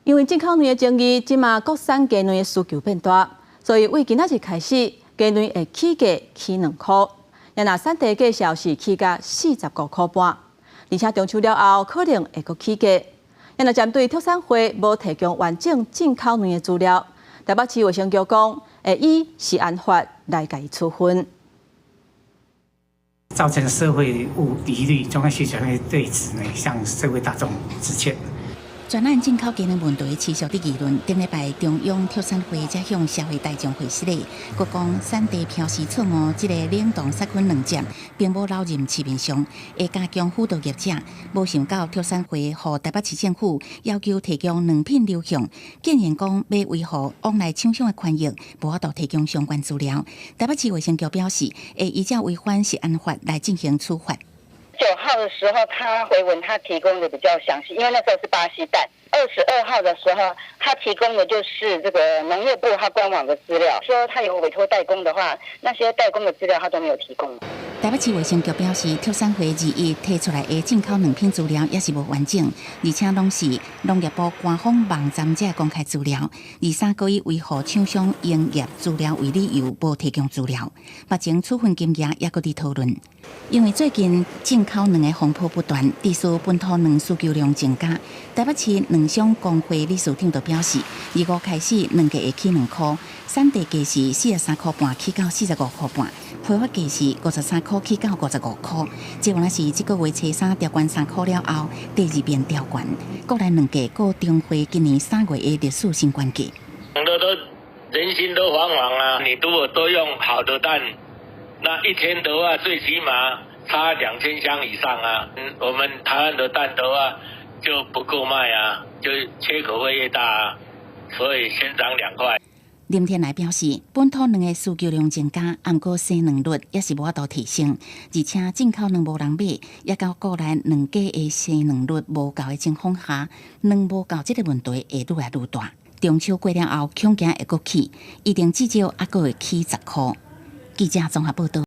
因為進口卵的爭議，這馬國產雞卵的需求變大，所以對今仔日開始，雞卵會起價起2箍。若產地價數是起價45箍半，而且中秋了後可能會閣起價。若針對畜產會無提供完整進口卵的資料，台北市衛生局講會依食安法來共伊處分。造成社會誤疑慮，中央需求會對此呢向社會大眾致歉。全案進口雞卵問題持續佇議論，頂禮拜中央畜產會才向社會大眾解釋咧，閣講產地標示錯誤，這個冷凍殺菌卵針並無流入市面上，會加強輔導業者。無想到畜產會予台北市政府要求提供卵品流向，竟然講欲維護往來廠商的權益，無法度提供相關資料。台北市衛生局表示，會依照違反食安法來進行處罰。 9號的時候，他回文他提供的比較詳細，因為那時候是巴西蛋。22號的時候，他提供的就是這個農業部他官網的資料，說他有委託代工的話，那些代工的資料他都沒有提供。台北市衛生局表示，畜產會二一提出來的進口卵品資料也是無完整，而且攏是農業部官方網站才公開資料，23閣以維護廠商營業資料為理由，無提供資料。目前處分金額也閣佇討論。因為最近進口卵的風波不斷，致使本土卵需求量增加。台北市卵商公會理事長就表示，25開始卵價會起2箍，產地價是43箍半起到45箍半，批發價是53箍起到55箍。這原來是這個月初三調懸3箍了後，第二遍調懸。國內卵價閣重回今年3月的歷史新高價。都人心都惶惶啊！你如果都用好的蛋，那一天的話最起碼差2000箱以上啊！我們台灣的蛋的話就不夠賣啊，就缺口會越大啊，所以先漲2塊。林天來表示，本土卵的需求量增加，毋過生卵率也是無法度提升，而且進口卵無人買，也到國內卵價的生卵率無夠的情況下，卵無夠這個問題會愈來愈大。中秋過了後，恐驚會閣起，一定至少猶閣會起10箍。記者綜合報道。